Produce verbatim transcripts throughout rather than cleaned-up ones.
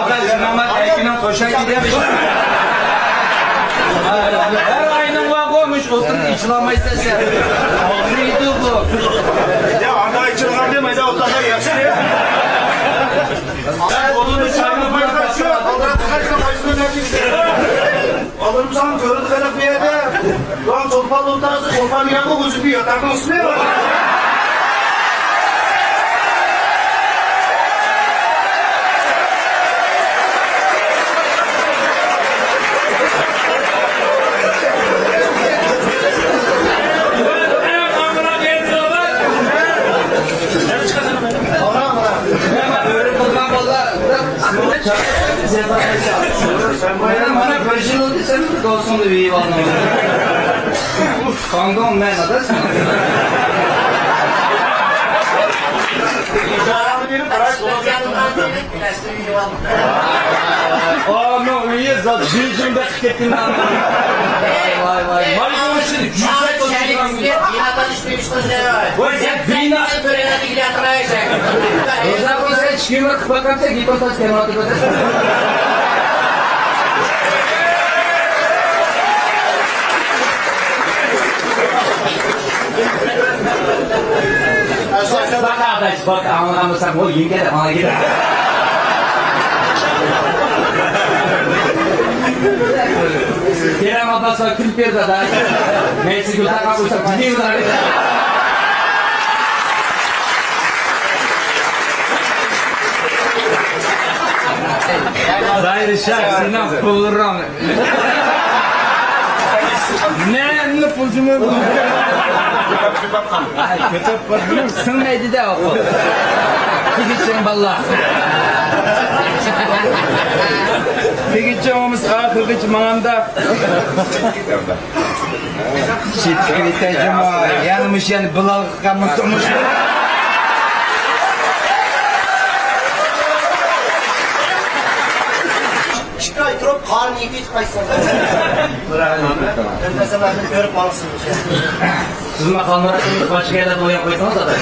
ئەمەت ئەكىنىڭ توشايدى دەپ. ھەر ئاينىڭ بارغۇ، مۇش ئولتۇرۇپ ئېچىلالمايسەن سەن. ئاغرىيدۇ بۇ. يا، ئانا ئېچىلغان دېمەيدۇ، ئولتۇرغان ياخشى. ئالدىمىزدا كۆرۈندى خەلق بۇ يەردە. لان چولپان ئولتۇراسىز، چولپان دېگەن بۇ ئۆزى بىر ياتاقنىڭ ئىسمى. مانا، مانا، بىر يىل ئۆتسە، بىر دوستۇڭنى بېيىپ ئالدىڭ. قانداق مەنىدە سەن؟ ئانىڭ ئۆيى زات بېيجىڭدا قىلىپ كەتكەن. ۋاي، ۋاي، ۋاي. مايمۇن ئۈچۈن يۈكسەك ئولتۇرغان. ۋاي، سەن بىنا. روزا قىلسا ئىچكى ئۆمۈر قىلىپ باقامسەن، گېپىڭ تاس كەلمەيۋاتىدۇ. باق، ئاداش، باق، ئاڭلىغان بولساڭ، ئۇ يېڭگەن، ئاڭلىغىن. كېرەم ئابباسقا كۈلۈپ بېرىدۇ، ئاداش. مەن سىزگە ئۇنداق قىلسام، جىددىي بولار. دايىر شاھ، سېنىڭ پۇللىرىڭ. نەنى پۇل جۇمۇ؟ سىڭمەيدۇ-دە، ئوقۇ. تېگىچىڭ باللا. تېگىچىڭ بولمىسا، ئاخىرغىچە ماڭامدا. شىتكىرىتە جۇما، يەنە مۇشۇ، يەنە بىلال قىلغان مۇشۇ، مۇشۇ. ئىككى ئاي تۇرۇپ، قارنى يېپىپ قايتسىڭىز. ئۆلمەسەم، ئەمدى كۆرۈپ قالىسىز. سىزمۇ قالمىراتسىز، باشقا يەردە بوياپ قويسىڭىز، ئاداش.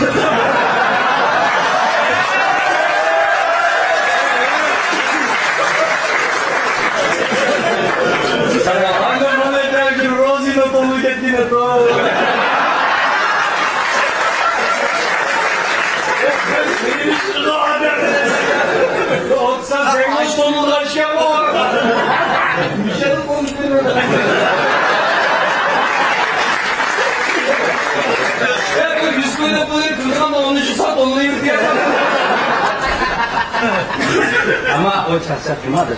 روزىنى توۋلىغان كېتىدۇ. ئەمما ئۇ چاقچاق قىلمىدى.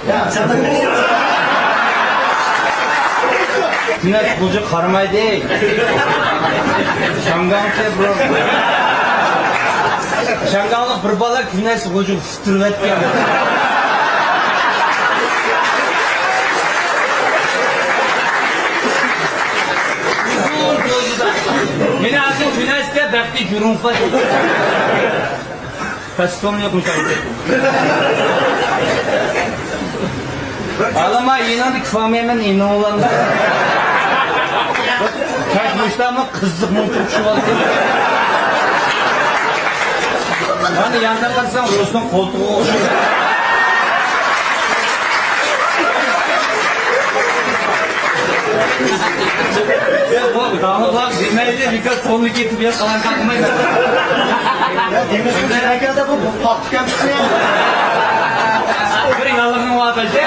كۈنەش غۇلجىغا قارىمايدۇ. شاڭگاڭچە، برو. شاڭگاڭلىق بىر بالا كۈنەش غۇلجىغا تۇرۇۋەتكەن. مېنى ئاشۇ كۈنەشكە بەختى جۇرۇڭ قىلدى. پەستوم يوق مۇشۇ. ئالما يېنىڭدا كىفامىيەمەن ئىنىڭلارنى. تاش مۇشتامۇ قىزىق مۇنتۇق چۈشۈۋالدى. مانا ياندا قارىساڭ، رۇسنىڭ قولتۇقىغا ئوخشايدۇ. بۇ داڭلىقلار دېمەيلى، بىكار قولنى كېتىپ يا قالاڭ قاقمايدۇ. دېمىسۇن، كېلەكەندە بۇ، بۇ پاختا كەمپۈتنى. بىر ياللىغىڭ بار بەشە.